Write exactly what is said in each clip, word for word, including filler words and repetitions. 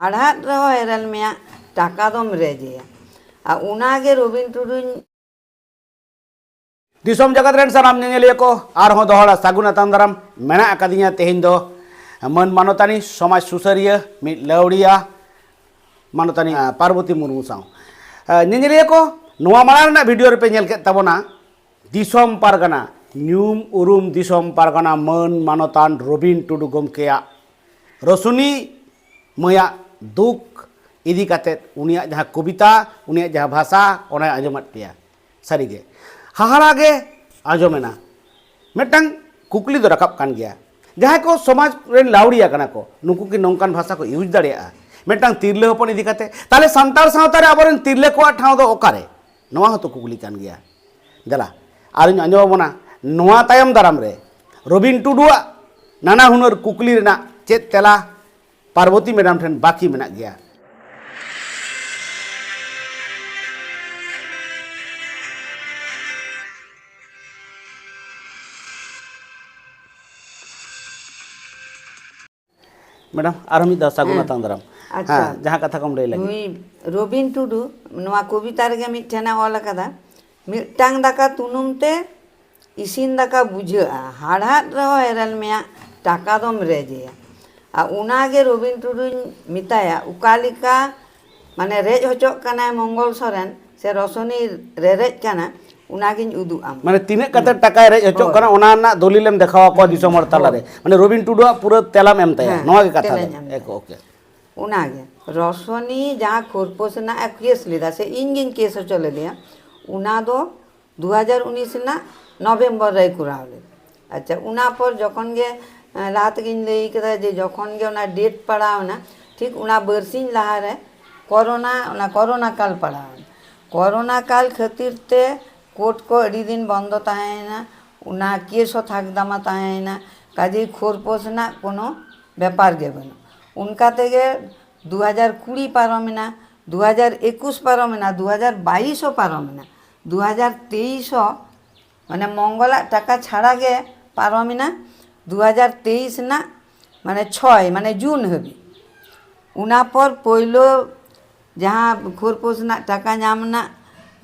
ᱦᱟᱲᱦᱟᱫ ᱨᱮᱦᱚᱸ ᱮᱨᱮᱞ ᱢᱮᱭᱟ, ᱴᱟᱠᱟ ᱫᱚᱢ ᱨᱮᱡᱮᱭᱟ᱾ ᱟᱨ ᱚᱱᱟᱜᱮ ᱨᱚᱵᱤᱱ ᱴᱩᱰᱩᱧ ᱫᱤᱥᱚᱢ ᱡᱟᱠᱟᱛ ᱨᱮᱱ ᱥᱟᱱᱟᱢ ᱧᱮᱧᱮᱞᱤᱭᱟᱹ ᱠᱚ, ᱟᱨᱦᱚᱸ ᱫᱚᱦᱲᱟ ᱥᱟᱹᱜᱩᱱ ᱟᱛᱟᱝ ᱫᱟᱨᱟᱢ᱾ ᱢᱮᱱᱟᱜ ᱟᱠᱟᱫᱤᱧᱟ ᱛᱮᱦᱮᱧ ᱫᱚ ᱢᱟᱹᱱ ᱢᱟᱱᱚᱛᱟᱱᱤ ᱥᱚᱢᱟᱡᱽ ᱥᱩᱥᱟᱹᱨᱤᱭᱟᱹ, ᱢᱤᱫ ᱞᱟᱹᱣᱲᱤᱭᱟ ᱢᱟᱱᱚᱛᱟᱱᱤ, ᱟᱸ, ᱯᱟᱨᱵᱚᱛᱤ ᱢᱩᱨᱢᱩ ᱥᱟᱶ᱾ ᱟᱸ, ᱧᱮᱧᱮᱞᱤᱭᱟᱹ ᱠᱚ, ᱱᱚᱣᱟ ᱢᱟᱲᱟᱝ ᱨᱮᱱᱟᱜ ᱵᱷᱤᱰᱤᱭᱳ ᱨᱮᱯᱮ ᱧᱮᱞ ᱠᱮᱫ ᱛᱟᱵᱚᱱᱟ ᱫᱤᱥᱚᱢ ᱯᱟᱨᱜᱟᱱᱟ, ᱧᱩᱢ ᱩᱨᱩᱢ ᱫᱤᱥᱚᱢ ᱯᱟᱨᱜᱟᱱᱟ ᱢᱟᱹᱱ ᱢᱟᱱᱚᱛᱟᱱ ᱨᱚᱵᱤᱱ ᱴᱩᱰᱩ ᱜᱚᱢᱠᱮᱭᱟᱜ ᱨᱚᱥᱩᱱᱤ ᱢᱟᱹᱭᱟᱜ ᱫᱩᱠ ᱤᱫᱤ ᱠᱟᱛᱮᱫ ᱩᱱᱤᱭᱟᱜ ᱡᱟᱦᱟᱸ ᱠᱚᱵᱤᱛᱟ, ᱩᱱᱤᱭᱟᱜ ᱡᱟᱦᱟᱸ ᱵᱷᱟᱥᱟ, ᱚᱱᱟᱭ ᱟᱸᱡᱚᱢᱟᱫ ᱯᱮᱭᱟ᱾ ᱥᱟᱹᱨᱤᱜᱮ ᱦᱟᱦᱟᱲᱟ ᱜᱮ ᱟᱸᱡᱚᱢᱮᱱᱟ᱾ ᱢᱤᱫᱴᱟᱝ ᱠᱩᱠᱞᱤ ᱫᱚ ᱨᱟᱠᱟᱵ ᱠᱟᱱ ᱜᱮᱭᱟ, ᱡᱟᱦᱟᱸᱭ ᱠᱚ ᱥᱚᱢᱟᱡᱽ ᱨᱮᱱ ᱞᱟᱣᱲᱤᱭᱟ ᱠᱟᱱᱟ ᱠᱚ, ᱱᱩᱠᱩ ᱠᱤ ᱱᱚᱝᱠᱟᱱ ᱵᱷᱟᱥᱟ ᱠᱚ ᱤᱭᱩᱡᱽ ᱫᱟᱲᱮᱭᱟᱜᱼᱟ? ᱢᱤᱫᱴᱟᱝ ᱛᱤᱨᱞᱟᱹ ᱦᱚᱯᱚᱱ ᱤᱫᱤ ᱠᱟᱛᱮ, ᱛᱟᱦᱞᱮ ᱥᱟᱱᱛᱟᱲ ᱥᱟᱶᱛᱟ ᱨᱮ ᱟᱵᱚᱨᱮᱱ ᱛᱤᱨᱞᱟᱹ ᱠᱚᱣᱟᱜ ᱴᱷᱟᱶ ᱫᱚ ᱚᱠᱟᱨᱮ? ᱱᱚᱣᱟ ᱦᱚᱸᱛᱚ ᱠᱩᱠᱞᱤ ᱠᱟᱱ ᱜᱮᱭᱟ᱾ ᱫᱮᱞᱟ, ᱟᱨᱤᱧ ᱟᱸᱡᱚᱢ ᱟᱵᱚᱱᱟ ᱱᱚᱣᱟ ᱛᱟᱭᱚᱢ ᱫᱟᱨᱟᱢ ᱨᱮ ᱨᱚᱵᱤᱱ ᱴᱩᱰᱩᱣᱟᱜ ᱱᱟᱱᱟ ᱦᱩᱱᱟᱹᱨ ᱠᱩᱠᱞᱤ ᱨᱮᱱᱟᱜ ᱪᱮᱫ ᱛᱮᱞᱟ ᱯᱟᱨᱵᱚᱛᱤ ᱢᱮᱰᱟᱢ ᱴᱷᱮᱱ ᱵᱟᱹᱠᱤ ᱢᱮᱱᱟᱜ ᱜᱮᱭᱟ᱾ ᱢᱮᱰᱟᱢ, ᱟᱨᱦᱚᱸ ᱢᱤᱫ ᱫᱷᱟᱣ ᱥᱟᱹᱜᱩᱱ ᱦᱮᱸ᱾ ᱟᱛᱟᱝ ᱫᱟᱨᱟᱢ᱾ ᱟᱪᱪᱷᱟ᱾ ᱦᱮᱸ, ᱡᱟᱦᱟᱸ ᱠᱟᱛᱷᱟ ᱠᱚᱢ ᱞᱟᱹᱭ ᱞᱟᱹᱜᱤᱫ᱾ ᱱᱩᱭ ᱨᱚᱵᱤᱱ ᱴᱩᱰᱩ ᱱᱚᱣᱟ ᱠᱚᱵᱤᱛᱟ ᱨᱮᱜᱮ ᱢᱤᱫᱴᱷᱮᱱᱮ ᱚᱞ ᱟᱠᱟᱫᱟ, "ᱢᱤᱫᱴᱟᱝ ᱫᱟᱠᱟ ᱛᱩᱱᱩᱢ ᱛᱮ ᱤᱥᱤᱱ ᱫᱟᱠᱟ ᱵᱩᱡᱷᱟᱹᱜᱼᱟ, ᱦᱟᱲᱦᱟᱫ ᱨᱮᱦᱚᱸ ᱮᱨᱮᱞ ᱢᱮᱭᱟ, ᱴᱟᱠᱟ ᱫᱚᱢ ᱨᱮᱡᱮᱭᱟ᱾" ᱟᱨ ᱚᱱᱟᱜᱮ ᱨᱚᱵᱤᱱ ᱴᱩᱰᱩᱧ ᱢᱮᱛᱟᱭᱟ, ᱚᱠᱟ ᱞᱮᱠᱟ ᱢᱟᱱᱮ ᱨᱮᱡ ᱦᱚᱪᱚᱜ ᱠᱟᱱᱟᱭ ᱢᱚᱝᱜᱚᱞ ᱥᱚᱨᱮᱱ, ᱥᱮ ᱨᱚᱥᱚᱱᱤ ᱨᱮᱨᱮᱡ ᱠᱟᱱᱟ, ᱚᱱᱟᱜᱤᱧ ᱩᱫᱩᱜ ᱟᱢᱟ᱾ ᱢᱟᱱᱮ ᱛᱤᱱᱟᱹᱜ ᱠᱟᱛᱮ ᱦᱩᱸ᱾ ᱴᱟᱠᱟᱭ ᱨᱮᱡ ᱦᱚᱪᱚᱜ ᱦᱳᱭ᱾ ᱠᱟᱱᱟ, ᱚᱱᱟ ᱨᱮᱱᱟᱜ ᱫᱚᱞᱤᱞᱮᱢ ᱫᱮᱠᱷᱟᱣ ᱟᱠᱚᱣᱟ ᱦᱩᱸ᱾ ᱫᱤᱥᱚᱢ ᱦᱚᱲ ᱛᱟᱞᱟᱨᱮ᱾ ᱦᱳᱭ᱾ ᱢᱟᱱᱮ ᱨᱚᱵᱤᱱ ᱴᱩᱰᱩᱣᱟᱜ ᱯᱩᱨᱟᱹ ᱛᱮᱞᱟᱢ ᱮᱢ ᱛᱟᱭᱟ᱾ ᱦᱮᱸ, ᱱᱚᱣᱟ ᱜᱮ ᱠᱟᱛᱷᱟ ᱫᱚ᱾ ᱛᱮᱞᱟᱧ ᱮᱢ ᱮᱠ-, ᱛᱟᱭᱟ᱾ ᱳᱠᱮ᱾ ᱚᱱᱟᱜᱮ, ᱨᱚᱥᱚᱱᱤ ᱡᱟᱦᱟᱸ ᱠᱷᱳᱨᱯᱳᱥ ᱨᱮᱱᱟᱜ ᱮ ᱠᱮᱥ ᱞᱮᱫᱟ, ᱥᱮ ᱤᱧ ᱜᱤᱧ ᱠᱮᱥ ᱦᱚᱪᱚ ᱞᱮᱫᱮᱭᱟ, ᱚᱱᱟ ᱫᱚ ᱫᱩ ᱦᱟᱡᱟᱨ ᱩᱱᱤᱥ ᱨᱮᱱᱟᱜ ᱱᱚᱵᱷᱮᱢᱵᱚᱨ ᱨᱮᱭ ᱠᱚᱨᱟᱣ ᱞᱮᱫᱟ᱾ ᱟᱪᱪᱷᱟ, ᱚᱱᱟ ᱯᱚᱨ ᱡᱚᱠᱷᱚᱱ ᱜᱮ, ᱮᱸ, ᱞᱟᱦᱟ ᱛᱮᱜᱮᱧ ᱞᱟᱹᱭ ᱠᱮᱫᱟ ᱡᱮ ᱡᱚᱠᱷᱚᱱ ᱜᱮ ᱚᱱᱟ ᱰᱮᱴ ᱯᱟᱲᱟᱣ ᱮᱱᱟ, ᱴᱷᱤᱠ ᱚᱱᱟ ᱵᱟᱨᱥᱤᱧ ᱞᱟᱦᱟᱨᱮ ᱠᱚᱨᱳᱱᱟ, ᱚᱱᱟ ᱠᱚᱨᱳᱱᱟ ᱠᱟᱞ ᱯᱟᱲᱟᱣ ᱮᱱᱟ᱾ ᱠᱚᱨᱳᱱᱟ ᱠᱟᱞ ᱠᱷᱟᱹᱛᱤᱨ ᱛᱮ ᱠᱳᱨᱴ ᱠᱚ ᱟᱹᱰᱤ ᱫᱤᱱ ᱵᱚᱱᱫᱚ ᱛᱟᱦᱮᱸᱭᱮᱱᱟ, ᱚᱱᱟ ᱠᱮᱥ ᱦᱚᱸ ᱛᱷᱟᱠᱫᱟᱢᱟ ᱛᱟᱦᱮᱸᱭᱮᱱᱟ, ᱠᱟᱡᱮᱭ ᱠᱷᱳᱨᱯᱳᱥ ᱨᱮᱱᱟᱜ ᱠᱳᱱᱳ ᱵᱮᱯᱟᱨ ᱜᱮ ᱵᱟᱹᱱᱩᱜ᱾ ᱚᱱᱠᱟ ᱛᱮᱜᱮ ᱫᱩ ᱦᱟᱡᱟᱨ ᱠᱩᱲᱤ ᱯᱟᱨᱚᱢᱮᱱᱟ, ᱫᱩ ᱦᱟᱡᱟᱨ ᱮᱠᱩᱥ ᱯᱟᱨᱚᱢᱮᱱᱟ, ᱫᱩ ᱦᱟᱡᱟᱨ ᱵᱟᱭᱤᱥ ᱦᱚᱸ ᱯᱟᱨᱚᱢᱮᱱᱟ, ᱫᱩ ᱦᱟᱡᱟᱨ ᱛᱮᱭᱤᱥ ᱦᱚᱸ, ᱢᱟᱱᱮ ᱢᱚᱝᱜᱚᱞᱟᱜ ᱴᱟᱠᱟ ᱪᱷᱟᱲᱟ ᱜᱮ ᱯᱟᱨᱚᱢᱮᱱᱟ, ᱫᱩ ᱦᱟᱡᱟᱨ ᱛᱮᱭᱤᱥ ᱨᱮᱱᱟᱜ ᱢᱟᱱᱮ ᱪᱷᱚᱭ, ᱢᱟᱱᱮ ᱡᱩᱱ ᱦᱟᱹᱵᱤᱡ᱾ ᱚᱱᱟ ᱯᱚᱨ ᱯᱳᱭᱞᱳ ᱡᱟᱦᱟᱸ ᱠᱷᱳᱨᱯᱳᱥ ᱨᱮᱱᱟᱜ ᱴᱟᱠᱟ ᱧᱟᱢ ᱨᱮᱱᱟᱜ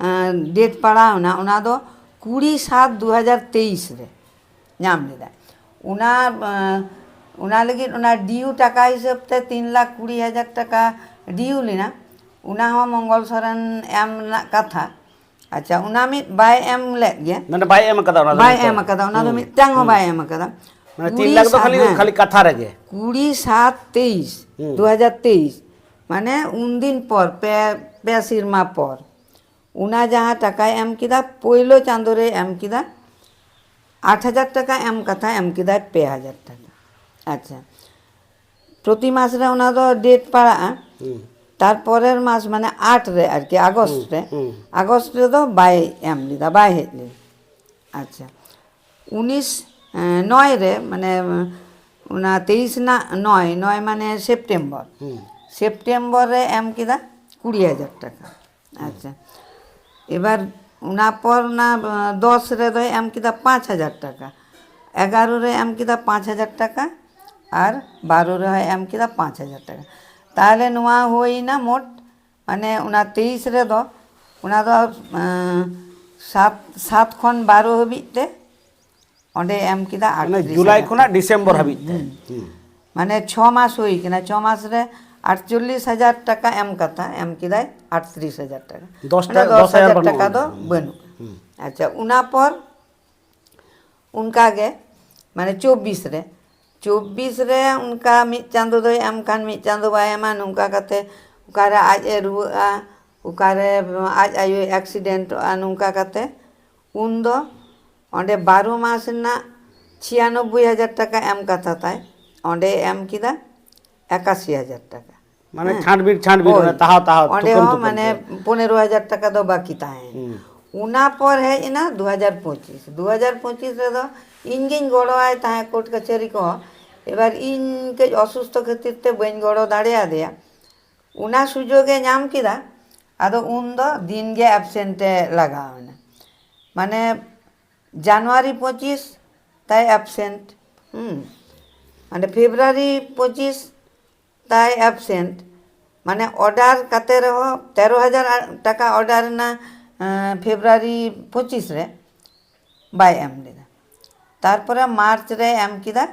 ᱰᱮᱴ ᱯᱟᱲᱟᱣ ᱮᱱᱟ, ᱚᱱᱟ ᱫᱚ ᱠᱩᱲᱤ ᱥᱟᱛ ᱫᱩ ᱦᱟᱡᱟᱨ ᱛᱮᱭᱤᱥ ᱨᱮ ᱧᱟᱢ ᱞᱮᱫᱟᱭ᱾ ᱚᱱᱟ ᱚᱱᱟ ᱞᱟᱹᱜᱤᱫ ᱚᱱᱟ ᱰᱤᱭᱩ ᱴᱟᱠᱟ ᱦᱤᱥᱟᱹᱵ ᱛᱮ ᱛᱤᱱ ᱞᱟᱠᱷ ᱠᱩᱲᱤ ᱦᱟᱡᱟᱨ ᱴᱟᱠᱟ ᱰᱤᱭᱩ ᱞᱮᱱᱟ᱾ ᱚᱱᱟ ᱦᱚᱸ ᱢᱚᱝᱜᱚᱞ ᱥᱚᱨᱮᱱ ᱮᱢ ᱨᱮᱱᱟᱜ ᱠᱟᱛᱷᱟ᱾ ᱟᱪᱪᱷᱟ, ᱚᱱᱟ ᱢᱤᱫ ᱵᱟᱭ ᱮᱢ ᱞᱮᱫ ᱜᱮ᱾ ᱢᱟᱱᱮ ᱵᱟᱭ ᱮᱢ ᱟᱠᱟᱫᱟ ᱚᱱᱟ ᱫᱚ ᱵᱟᱭ ᱱᱤᱛᱚᱜ? ᱮᱢ ᱟᱠᱟᱫᱟ, ᱚᱱᱟ ᱫᱚ ᱦᱩᱸ, ᱢᱤᱫᱴᱟᱝ ᱦᱚᱸ ᱦᱩᱸ᱾ ᱵᱟᱭ ᱮᱢ ᱟᱠᱟᱫᱟ᱾ ᱢᱟᱱᱮ ᱛᱤᱱ ᱞᱟᱠᱷ ᱫᱚ ᱠᱷᱟᱹᱞᱤ, ᱦᱮᱸ, ᱠᱷᱟᱹᱞᱤ ᱠᱟᱛᱷᱟ ᱨᱮᱜᱮ᱾ ᱠᱩᱲᱤ ᱥᱟᱛ ᱛᱮᱭᱤᱥ, ᱦᱩᱸ᱾ ᱫᱩ ᱦᱟᱡᱟᱨ ᱛᱮᱭᱤᱥ, ᱢᱟᱱᱮ ᱩᱱᱫᱤᱱ ᱯᱚᱨ, ᱯᱮ, ᱯᱮ ᱥᱮᱨᱢᱟ ᱯᱚᱨ, ᱚᱱᱟ ᱡᱟᱦᱟᱸ ᱴᱟᱠᱟᱭ ᱮᱢ ᱠᱮᱫᱟ, ᱯᱳᱭᱞᱳ ᱪᱟᱸᱫᱳ ᱨᱮ ᱮᱢ ᱠᱮᱫᱟ ᱟᱴ ᱦᱟᱡᱟᱨ ᱴᱟᱠᱟ, ᱮᱢ ᱠᱟᱛᱷᱟ ᱮᱢ ᱠᱮᱫᱟᱭ ᱯᱮ ᱦᱟᱡᱟᱨ ᱴᱟᱠᱟ᱾ ᱟᱪᱪᱷᱟ, ᱯᱨᱚᱛᱤ ᱢᱟᱥ ᱨᱮ ᱚᱱᱟ ᱫᱚ ᱰᱮᱴ ᱯᱟᱲᱟᱜᱼᱟ᱾ ᱦᱩᱸ᱾ ᱛᱟᱨᱯᱚᱨᱮᱨ ᱢᱟᱥ, ᱢᱟᱱᱮ ᱟᱴ ᱨᱮ ᱟᱨᱠᱤ, ᱟᱜᱚᱥᱴ ᱦᱩᱸ, ᱨᱮ, ᱦᱩᱸ᱾ ᱟᱜᱚᱥᱴ ᱨᱮᱫᱚ ᱵᱟᱭ ᱮᱢ ᱞᱮᱫᱟ, ᱵᱟᱭ ᱦᱮᱡ ᱞᱮᱫᱟ᱾ ᱟᱪᱪᱷᱟ, ᱩᱱᱤᱥ ᱱᱚᱭ ᱨᱮ, ᱢᱟᱱᱮ ᱚᱱᱟ ᱛᱮᱭᱤᱥ ᱨᱮᱱᱟᱜ ᱱᱚᱭ, ᱱᱚᱭ ᱢᱟᱱᱮ ᱥᱮᱯᱴᱮᱢᱵᱚᱨ᱾ ᱦᱩᱸ᱾ ᱥᱮᱯᱴᱮᱢᱵᱚᱨ ᱨᱮ ᱮᱢ ᱠᱮᱫᱟ ᱠᱩᱲᱤ ᱦᱟᱡᱟᱨ ᱴᱟᱠᱟ᱾ ᱟᱪᱪᱷᱟ, ᱮᱵᱟᱨ ᱚᱱᱟ ᱯᱚᱨ ᱚᱱᱟ ᱫᱚᱥ ᱨᱮᱫᱚᱭ ᱮᱢ ᱠᱮᱫᱟ ᱯᱟᱸᱪ ᱦᱟᱡᱟᱨ ᱴᱟᱠᱟ, ᱮᱜᱟᱨᱚ ᱨᱮ ᱮᱢ ᱠᱮᱫᱟ ᱯᱟᱸᱪ ᱦᱟᱡᱟᱨ ᱴᱟᱠᱟ, ᱟᱨ ᱵᱟᱨᱚ ᱨᱮᱦᱚᱸᱭ ᱮᱢ ᱠᱮᱫᱟ ᱯᱟᱸᱪ ᱦᱟᱡᱟᱨ ᱴᱟᱠᱟ᱾ ᱛᱟᱦᱚᱞᱮ ᱱᱚᱣᱟ ᱦᱩᱭᱱᱟ ᱢᱳᱴ, ᱢᱟᱱᱮ ᱚᱱᱟ ᱛᱮᱭᱤᱥ ᱨᱮᱫᱚ ᱚᱱᱟ ᱫᱚ ᱮᱸ, ᱥᱟᱛ ᱥᱟᱛ ᱠᱷᱚᱱ ᱵᱟᱨᱚ ᱦᱟᱹᱵᱤᱡ ᱛᱮ ᱚᱸᱰᱮ ᱮᱢ ᱠᱮᱫᱟ ᱢᱟᱱᱮ ᱟᱴᱛᱨᱤᱥ ᱡᱩᱞᱟᱭ ᱦᱟᱡᱟᱨ ᱠᱷᱚᱱᱟᱜ ᱴᱟᱠᱟ᱾ ᱰᱤᱥᱮᱢᱵᱚᱨ ᱦᱩᱸ, ᱦᱟᱹᱵᱤᱡ ᱛᱮ᱾ ᱦᱩᱸ᱾ ᱦᱩᱸ᱾ ᱢᱟᱱᱮ ᱪᱷᱚ ᱢᱟᱥ ᱦᱩᱭ ᱠᱟᱱᱟ, ᱪᱷᱚ ᱢᱟᱥ ᱨᱮ ᱟᱴᱪᱚᱞᱞᱤᱥ ᱦᱟᱡᱟᱨ ᱴᱟᱠᱟ ᱮᱢ ᱠᱟᱛᱷᱟ, ᱮᱢ ᱠᱮᱫᱟᱭ ᱟᱴᱛᱨᱤᱥ ᱦᱟᱡᱟᱨ ᱴᱟᱠᱟ᱾ ᱫᱚᱥ ᱢᱟᱱᱮ ᱴᱟ-, ᱫᱚᱥ ᱫᱚᱥ ᱦᱟᱡᱟᱨ ᱦᱟᱡᱟᱨ ᱵᱟᱹᱱᱩᱜᱼᱟ ᱴᱟᱠᱟ ᱫᱚ ᱚᱸᱰᱮ᱾ ᱦᱩᱸ᱾ ᱵᱟᱹᱱᱩᱜᱼᱟ᱾ ᱦᱩᱸ᱾ ᱟᱪᱪᱷᱟ, ᱚᱱᱟ ᱯᱚᱨ ᱚᱱᱠᱟ ᱜᱮ, ᱢᱟᱱᱮ ᱪᱚᱵᱵᱤᱥ ᱨᱮ, ᱪᱚᱵᱵᱤᱥ ᱨᱮ ᱚᱱᱠᱟ ᱢᱤᱫ ᱪᱟᱸᱫᱚ ᱫᱚᱭ ᱮᱢ ᱠᱷᱟᱱ ᱢᱤᱫ ᱪᱟᱸᱫᱚ ᱵᱟᱭ ᱮᱢᱟ, ᱱᱚᱝᱠᱟ ᱠᱟᱛᱮ ᱚᱠᱟᱨᱮ ᱟᱡ ᱮ ᱨᱩᱣᱟᱹᱜᱼᱟ, ᱚᱠᱟᱨᱮ ᱟᱡ ᱟᱭᱳᱭ ᱮᱠᱥᱤᱰᱮᱱᱴᱚᱜᱼᱟ, ᱱᱚᱝᱠᱟ ᱠᱟᱛᱮ ᱩᱱᱫᱚ ᱚᱸᱰᱮ ᱵᱟᱨᱚ ᱢᱟᱥ ᱨᱮᱱᱟᱜ ᱪᱷᱤᱭᱟᱱᱚᱵᱵᱳᱭ ᱦᱟᱡᱟᱨ ᱴᱟᱠᱟ ᱮᱢ ᱠᱟᱛᱷᱟ ᱛᱟᱭ, ᱚᱸᱰᱮ ᱮᱢ ᱠᱮᱫᱟ ᱮᱠᱟᱥᱤ ᱦᱟᱡᱟᱨ ᱴᱟᱠᱟ᱾ ᱢᱟᱱᱮ ᱦᱮᱸ᱾ ᱪᱷᱟᱸᱴᱵᱤᱱ, ᱪᱷᱟᱸᱴᱵᱤᱱ, ᱦᱳᱭ᱾ ᱚᱱᱟ ᱛᱟᱦᱟᱣ, ᱛᱟᱦᱟᱣ, ᱚᱸᱰᱮ ᱛᱷᱩᱠᱟᱹᱢ, ᱦᱚᱸ ᱛᱷᱩᱠᱟᱹᱢ ᱢᱟᱱᱮ ᱛᱮ᱾ ᱯᱚᱱᱮᱨᱚ ᱦᱟᱡᱟᱨ ᱴᱟᱠᱟ ᱫᱚ ᱵᱟᱹᱠᱤ ᱛᱟᱦᱮᱸᱭᱮᱱᱟ᱾ ᱦᱩᱸ᱾ ᱚᱱᱟ ᱯᱚᱨ ᱦᱮᱡ ᱮᱱᱟ ᱫᱩ ᱦᱟᱡᱟᱨ ᱯᱚᱸᱪᱤᱥ᱾ ᱫᱩ ᱦᱟᱡᱟᱨ ᱯᱚᱸᱪᱤᱥ ᱨᱮᱫᱚ ᱤᱧ ᱜᱤᱧ ᱜᱚᱲᱚᱣᱟᱭ ᱛᱟᱦᱮᱸᱫ ᱠᱳᱨᱴ ᱠᱟᱪᱷᱟᱹᱨᱤ ᱠᱚᱦᱚᱸ᱾ ᱮᱵᱟᱨ ᱤᱧ ᱠᱟᱹᱡ ᱚᱥᱩᱥᱛᱷᱚ ᱠᱷᱟᱹᱛᱤᱨ ᱛᱮ ᱵᱟᱹᱧ ᱜᱚᱲᱚ ᱫᱟᱲᱮᱭᱟᱫᱮᱭᱟ᱾ ᱚᱱᱟ ᱥᱩᱡᱳᱜᱮ ᱧᱟᱢ ᱠᱮᱫᱟ, ᱟᱫᱚ ᱩᱱᱫᱚ ᱫᱤᱱ ᱜᱮ ᱮᱵᱥᱮᱱᱴ ᱮ ᱞᱟᱜᱟᱣ ᱮᱱᱟ᱾ ᱢᱟᱱᱮ ᱡᱟᱱᱩᱣᱟᱨᱤ ᱯᱚᱸᱪᱤᱥ ᱛᱟᱭ ᱮᱵᱥᱮᱱᱴ, ᱦᱩᱸ, ᱢᱟᱱᱮ ᱯᱷᱮᱵᱽᱨᱩᱣᱟᱨᱤ ᱯᱚᱸᱪᱤᱥ ᱛᱟᱭ ᱮᱵᱥᱮᱱᱴ, ᱢᱟᱱᱮ ᱚᱰᱟᱨ ᱠᱟᱛᱮ ᱨᱮᱦᱚᱸ ᱛᱮᱨᱚ ᱦᱟᱡᱟᱨ ᱴᱟᱠᱟ ᱚᱰᱟᱨ ᱮᱱᱟ ᱯᱷᱮᱵᱽᱨᱩᱣᱟᱨᱤ ᱯᱚᱸᱪᱤᱥ ᱨᱮ, ᱵᱟᱭ ᱮᱢ ᱞᱮᱫᱟ᱾ ᱛᱟᱨᱯᱚᱨᱮ ᱢᱟᱨᱪ ᱨᱮ ᱮᱢ ᱠᱮᱫᱟ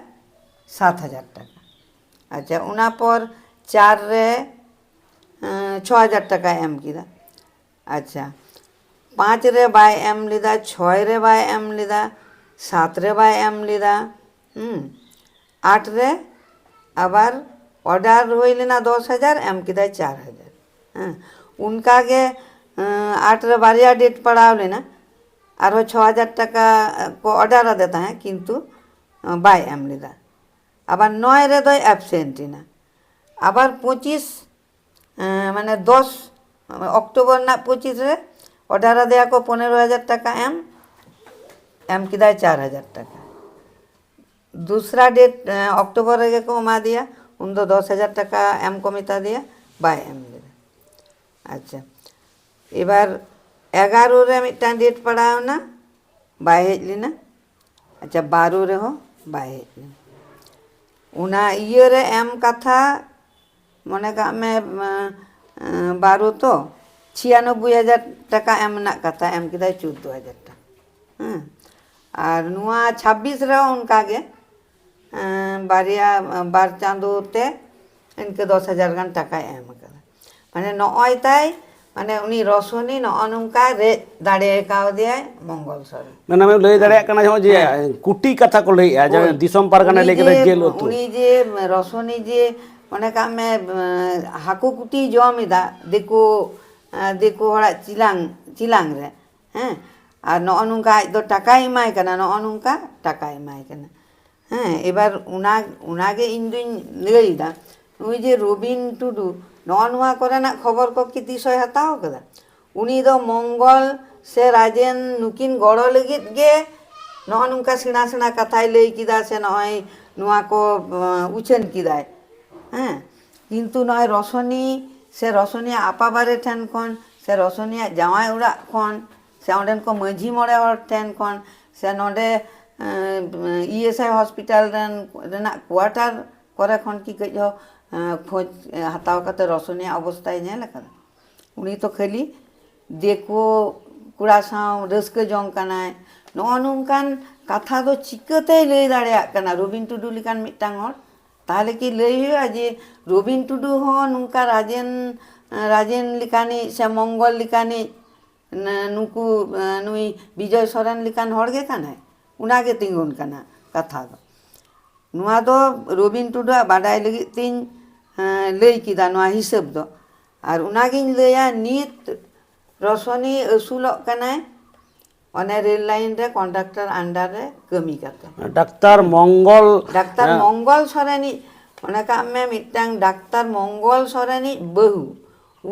ᱥᱟᱛ ᱦᱟᱡᱟᱨ ᱴᱟᱠᱟ᱾ ᱟᱪᱪᱷᱟ, ᱚᱱᱟ ᱯᱚᱨ ᱪᱟᱨ ᱨᱮ ᱪᱷᱚ ᱦᱟᱡᱟᱨ ᱴᱟᱠᱟᱭ ᱮᱢ ᱠᱮᱫᱟ᱾ ᱟᱪᱪᱷᱟ, ᱯᱟᱸᱪ ᱨᱮ ᱵᱟᱭ ᱮᱢ ᱞᱮᱫᱟ, ᱪᱷᱚᱭ ᱨᱮ ᱵᱟᱭ ᱮᱢ ᱞᱮᱫᱟ, ᱥᱟᱛ ᱨᱮ ᱵᱟᱭ ᱮᱢ ᱞᱮᱫᱟ᱾ ᱦᱩᱸ, ᱟᱴ ᱨᱮ ᱟᱵᱟᱨ ᱚᱰᱟᱨ ᱦᱩᱭ ᱞᱮᱱᱟ ᱫᱚᱥ ᱦᱟᱡᱟᱨ, ᱮᱢ ᱠᱮᱫᱟᱭ ᱪᱟᱨ ᱦᱟᱡᱟᱨ᱾ ᱦᱮᱸ, ᱚᱱᱠᱟ ᱜᱮ ᱟᱴ ᱨᱮ ᱵᱟᱨᱭᱟ ᱰᱮᱴ ᱯᱟᱲᱟᱣ ᱞᱮᱱᱟ, ᱟᱨᱦᱚᱸ ᱪᱷᱚ ᱦᱟᱡᱟᱨ ᱴᱟᱠᱟ ᱠᱚ ᱚᱰᱟᱨ ᱟᱫᱮ ᱛᱟᱦᱮᱸᱫ, ᱠᱤᱱᱛᱩ ᱵᱟᱭ ᱮᱢ ᱞᱮᱫᱟ᱾ ᱟᱵᱟᱨ ᱱᱚᱭ ᱨᱮᱫᱚᱭ ᱮᱵᱥᱮᱱᱴ ᱮᱱᱟ᱾ ᱟᱵᱟᱨ ᱯᱚᱸᱪᱤᱥ, ᱢᱟᱱᱮ ᱫᱚᱥ ᱚᱠᱴᱳᱵᱚᱨ ᱨᱮᱱᱟᱜ ᱯᱚᱸᱪᱤᱥ ᱨᱮ ᱚᱰᱟᱨ ᱟᱫᱮᱭᱟ ᱠᱚ ᱯᱚᱱᱮᱨᱚ ᱦᱟᱡᱟᱨ ᱴᱟᱠᱟ ᱮᱢ, ᱮᱢ ᱠᱮᱫᱟᱭ ᱪᱟᱨ ᱦᱟᱡᱟᱨ ᱴᱟᱠᱟ᱾ ᱫᱩᱥᱨᱟ ᱰᱮᱴ ᱚᱠᱴᱳᱵᱚᱨ ᱨᱮᱜᱮ ᱠᱚ ᱮᱢᱟ ᱫᱮᱭᱟ, ᱩᱱᱫᱚ ᱫᱚᱥ ᱦᱟᱡᱟᱨ ᱴᱟᱠᱟ ᱮᱢ ᱠᱚ ᱢᱮᱛᱟ ᱫᱮᱭᱟ, ᱵᱟᱭ ᱮᱢ ᱞᱮᱫᱟ᱾ ᱟᱪᱪᱷᱟ, ᱮᱵᱟᱨ ᱮᱜᱟᱨᱚ ᱨᱮ ᱢᱤᱫᱴᱟᱝ ᱰᱮᱴ ᱯᱟᱲᱟᱣ ᱮᱱᱟ, ᱵᱟᱭ ᱦᱮᱡ ᱞᱮᱱᱟ᱾ ᱟᱪᱪᱷᱟ, ᱵᱟᱨᱚ ᱨᱮᱦᱚᱸ ᱵᱟᱭ ᱦᱮᱡ ᱞᱮᱱᱟ᱾ ᱚᱱᱟ ᱤᱭᱟᱹ ᱨᱮ ᱮᱢ ᱠᱟᱛᱷᱟ, ᱢᱚᱱᱮ ᱠᱟᱜ ᱢᱮ, ᱵᱟᱨᱚ ᱛᱚ ᱪᱷᱤᱭᱟᱱᱚᱵᱵᱳᱭ ᱦᱟᱡᱟᱨ ᱴᱟᱠᱟ ᱮᱢ ᱨᱮᱱᱟᱜ ᱠᱟᱛᱷᱟ, ᱮᱢ ᱠᱮᱫᱟᱭ ᱪᱳᱫᱽᱫᱳ ᱦᱟᱡᱟᱨ ᱴᱟᱠᱟ᱾ ᱦᱮᱸ, ᱟᱨ ᱱᱚᱣᱟ ᱪᱷᱟᱵᱵᱤᱥ ᱨᱮᱦᱚᱸ ᱚᱱᱠᱟ ᱜᱮ, ᱵᱟᱨᱭᱟ, ᱵᱟᱨ ᱪᱟᱸᱫᱳ ᱛᱮ ᱤᱱᱠᱟᱹ ᱫᱚᱥ ᱦᱟᱡᱟᱨ ᱜᱟᱱ ᱴᱟᱠᱟᱭ ᱮᱢ ᱟᱠᱟᱫᱟ᱾ ᱢᱟᱱᱮ ᱱᱚᱜᱼᱚᱭ ᱛᱟᱭ, ᱢᱟᱱᱮ ᱩᱱᱤ ᱨᱚᱥᱚᱱᱤ ᱱᱚᱜᱼᱚ ᱱᱚᱝᱠᱟᱭ ᱨᱮᱡ ᱫᱟᱲᱮ ᱠᱟᱣᱫᱮᱭᱟᱭ ᱢᱚᱝᱜᱚᱞ ᱥᱚᱨᱮᱱ᱾ ᱢᱟᱱᱮ ᱞᱟᱹᱭ ᱫᱟᱲᱮᱭᱟᱜ ᱠᱟᱱᱟ ᱱᱚᱜᱼᱚᱭ ᱡᱮ ᱠᱩᱴᱤ ᱠᱟᱛᱷᱟ ᱠᱚ ᱞᱟᱹᱭᱮᱜᱼᱟ, ᱡᱮ ᱦᱳᱭ᱾ ᱫᱤᱥᱚᱢ ᱯᱟᱨᱜᱟᱱᱟ ᱩᱱᱤ ᱞᱟᱹᱭ ᱠᱮᱫᱟ ᱡᱮ ᱡᱮᱞ ᱩᱛᱩ᱾ ᱩᱱᱤ ᱡᱮ ᱨᱚᱥᱚᱱᱤ ᱡᱮ, ᱢᱚᱱᱮ ᱠᱟᱜ ᱢᱮ, ᱦᱟᱹᱠᱩ ᱠᱩᱴᱤ ᱡᱚᱢ ᱮᱫᱟ ᱫᱤᱠᱩ, ᱫᱤᱠᱩ ᱦᱚᱲᱟᱜ ᱪᱤᱞᱟᱝ, ᱪᱤᱞᱟᱝ ᱨᱮ, ᱦᱮᱸ, ᱟᱨ ᱱᱚᱜᱼᱚ ᱱᱚᱝᱠᱟ ᱟᱡ ᱫᱚ ᱴᱟᱠᱟᱭ ᱮᱢᱟᱭ ᱠᱟᱱᱟ, ᱱᱚᱜᱼᱚ ᱱᱚᱝᱠᱟ ᱴᱟᱠᱟᱭ ᱮᱢᱟᱭ ᱠᱟᱱᱟ᱾ ᱦᱮᱸ, ᱮᱵᱟᱨ ᱚᱱᱟ, ᱚᱱᱟᱜᱮ ᱤᱧ ᱫᱩᱧ ᱞᱟᱹᱭ ᱮᱫᱟ, ᱱᱩᱭ ᱡᱮ ᱨᱚᱵᱤᱱ ᱴᱩᱰᱩ, ᱱᱚᱜᱼᱚ ᱱᱚᱣᱟ ᱠᱚᱨᱮᱱᱟᱜ ᱠᱷᱚᱵᱚᱨ ᱠᱚ ᱠᱤ ᱛᱤᱥ ᱦᱚᱸᱭ ᱦᱟᱛᱟᱣ ᱠᱟᱫᱟ? ᱩᱱᱤ ᱫᱚ ᱢᱚᱝᱜᱚᱞ ᱥᱮ ᱨᱟᱡᱮᱱ ᱱᱩᱠᱤᱱ ᱜᱚᱲᱚ ᱞᱟᱹᱜᱤᱫ ᱜᱮ ᱱᱚᱜᱼᱚ ᱱᱚᱝᱠᱟ ᱥᱮᱬᱟ ᱥᱮᱬᱟ ᱠᱟᱛᱷᱟᱭ ᱞᱟᱹᱭ ᱠᱮᱫᱟ, ᱥᱮ ᱱᱚᱜᱼᱚᱭ ᱱᱚᱣᱟ ᱠᱚ, ᱟᱸ, ᱩᱪᱷᱟᱹᱱ ᱠᱮᱫᱟᱭ᱾ ᱦᱮᱸ, ᱠᱤᱱᱛᱩ ᱱᱚᱜᱼᱚᱭ ᱨᱚᱥᱚᱱᱤ ᱥᱮ ᱨᱚᱥᱚᱱᱤᱭᱟᱜ ᱟᱯᱟ ᱵᱟᱨᱮ ᱴᱷᱮᱱ ᱠᱷᱚᱱ ᱥᱮ ᱨᱚᱥᱚᱱᱤᱭᱟᱜ ᱡᱟᱶᱟᱭ ᱚᱲᱟᱜ ᱠᱷᱚᱱ ᱥᱮ ᱚᱸᱰᱮᱱ ᱠᱚ ᱢᱟᱹᱡᱷᱤ ᱢᱚᱬᱮ ᱦᱚᱲ ᱴᱷᱮᱱ ᱠᱷᱚᱱ ᱥᱮ ᱱᱚᱰᱮ, ᱮᱸ, ᱤ ᱮᱥ ᱟᱭ ᱦᱚᱥᱯᱤᱴᱟᱞ ᱨᱮᱱ, ᱨᱮᱱᱟᱜ ᱠᱳᱣᱟᱴᱟᱨ ᱠᱚᱨᱮ ᱠᱷᱚᱱ ᱠᱤ ᱠᱟᱹᱡ ᱦᱚᱸ ᱠᱷᱚᱡᱽ ᱦᱟᱛᱟᱣ ᱠᱟᱛᱮ ᱨᱚᱥᱚᱱᱤᱭᱟᱜ ᱚᱵᱚᱥᱛᱟᱭ ᱧᱮᱞ ᱟᱠᱟᱫᱟ? ᱩᱱᱤ ᱛᱚ ᱠᱷᱟᱹᱞᱤ ᱫᱤᱠᱩ ᱠᱚᱲᱟ ᱥᱟᱶ ᱨᱟᱹᱥᱠᱟᱹ ᱡᱚᱝ ᱠᱟᱱᱟᱭ᱾ ᱱᱚᱜᱼᱚ ᱱᱚᱝᱠᱟᱱ ᱠᱟᱛᱷᱟ ᱫᱚ ᱪᱤᱠᱟᱹᱛᱮᱭ ᱞᱟᱹᱭ ᱫᱟᱲᱮᱭᱟᱜ ᱠᱟᱱᱟ ᱨᱚᱵᱤᱱ ᱴᱩᱰᱩ ᱞᱮᱠᱟᱱ ᱢᱤᱫᱴᱟᱝ ᱦᱚᱲ? ᱛᱟᱦᱚᱞᱮ ᱠᱤ ᱞᱟᱹᱭ ᱦᱩᱭᱩᱜᱼᱟ ᱡᱮ ᱨᱚᱵᱤᱱ ᱴᱩᱰᱩ ᱦᱚᱸ ᱱᱚᱝᱠᱟ ᱨᱟᱡᱮᱱ, ᱨᱟᱡᱮᱱ ᱞᱮᱠᱟᱱᱤᱡ ᱥᱮ ᱢᱚᱝᱜᱚᱞ ᱞᱮᱠᱟᱱᱤᱡ ᱱᱩᱠᱩ, ᱱᱩᱭ ᱵᱤᱡᱚᱭ ᱥᱚᱨᱮᱱ ᱞᱮᱠᱟᱱ ᱦᱚᱲ ᱜᱮ ᱠᱟᱱᱟᱭ? ᱚᱱᱟᱜᱮ ᱛᱤᱸᱜᱩᱱ ᱠᱟᱱᱟ ᱠᱟᱛᱷᱟ ᱫᱚ᱾ ᱱᱚᱣᱟ ᱫᱚ ᱨᱚᱵᱤᱱ ᱴᱩᱰᱩᱣᱟᱜ ᱵᱟᱰᱟᱭ ᱞᱟᱹᱜᱤᱫ ᱛᱤᱧ ᱞᱟᱹᱭ ᱠᱮᱫᱟ ᱱᱚᱣᱟ ᱦᱤᱥᱟᱹᱵ ᱫᱚ᱾ ᱟᱨ ᱚᱱᱟᱜᱤᱧ ᱞᱟᱹᱭᱟ, ᱱᱤᱛ ᱨᱚᱥᱚᱱᱤ ᱟᱹᱥᱩᱞᱚᱜ ᱠᱟᱱᱟᱭ ᱚᱱᱮ ᱨᱮᱞ ᱞᱟᱭᱤᱱ ᱨᱮ ᱠᱚᱱᱰᱟᱠᱴᱟᱨ ᱟᱱᱰᱟᱨ ᱨᱮ ᱠᱟᱹᱢᱤ ᱠᱟᱛᱮ᱾ ᱰᱟᱠᱛᱟᱨ ᱢᱚᱝᱜᱚᱞ ᱰᱟᱠᱛᱟᱨ ᱢᱚᱝᱜᱚᱞ ᱥᱚᱨᱮᱱᱤᱡ, ᱢᱚᱱᱮ ᱠᱟᱜ ᱢᱮ, ᱢᱤᱫᱴᱟᱝ ᱰᱟᱠᱛᱟᱨ ᱢᱚᱝᱜᱚᱞ ᱥᱚᱨᱮᱱᱤᱡ ᱵᱟᱹᱦᱩ,